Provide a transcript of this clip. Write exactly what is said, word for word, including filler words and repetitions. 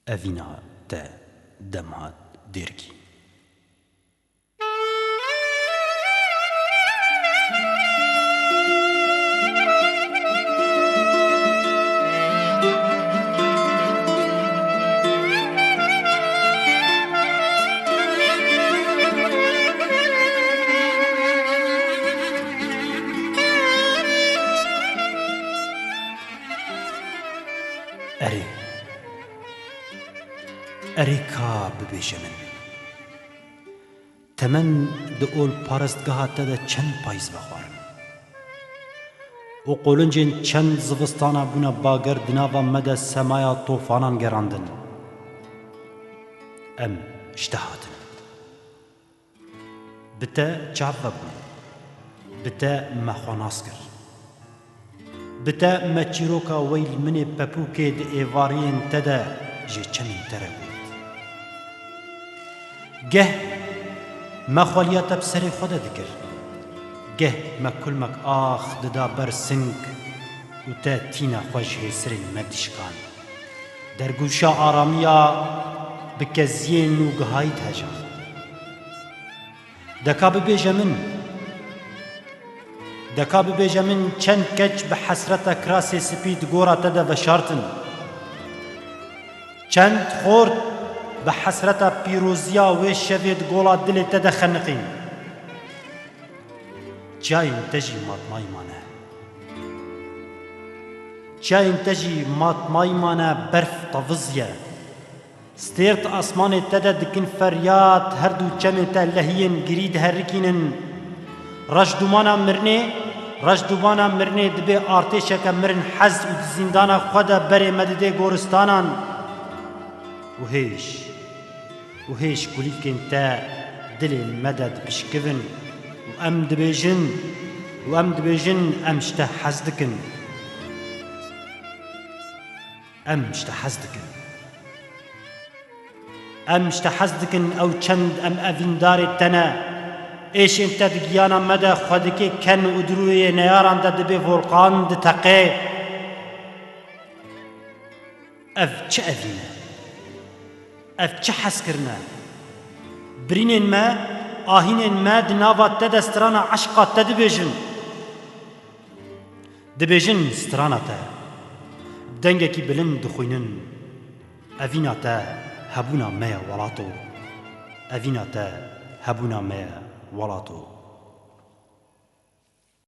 Evîna te dem hat dêrkî. Erê. Erê ka bibêje min. Temen di olparestgeha te de çend payîz vexwarin. Û qolincên çend zivistana bûne bager di nava me de semaya tofanan gerandin. Em ji te hatin. Bi te çav vebûn. Bi te me xwe nas kir. Bi te me çîroka weyl minê pepûkê di êvariyên te de ji çemên te re got. Geh me xweliya te bi serê xwe de dikir. Geh me kulmek ax dida ber sing û te tîna xwe ji hêsirên me dişikand. Dergûşa aramiya bi keziyên nûgihayî dihejand. De ka bibêje min, de ka bibêje min çend keç bi hesreta kirasê spî di gora te de veşartin. Çend xort bi hesreta pîroziya wê şevê di gola dilê te de xeniqîn. Çiyayên te jî matmayî mane. Çiyayên te jî matmayî mane, berf teviziye. Stêr di asmanê te de dikin feryad, her du çemên te lehiyên girî diherikînin. Reş dûmana mirinê, reş dûmana mirinê dibê artêşeke mirin hez û di zîndana xwe de berê me didê goristanan. Û hêj, û hêj kulîlkên te dilê me de dipişkivin û em dibêjin, û em dibêjin, em ji te hez dikin. Em ji te hez dikin. Em ji te hez dikin, ew çend em evîndarê te ne. Êşên te di giyana me de xwe dike ken û di rûyê neyaran de dibê volqan diteqe. Ev çi evîn e? Ev çi hezkirin e? Birînên me, ahînên me di nava te de strana eşqa te dibêjin. Dibêjin strana te. Bi dengekî bilind dixwînin. Evîna te hebûna me ye welato. Evîna te hebûna me ye welato.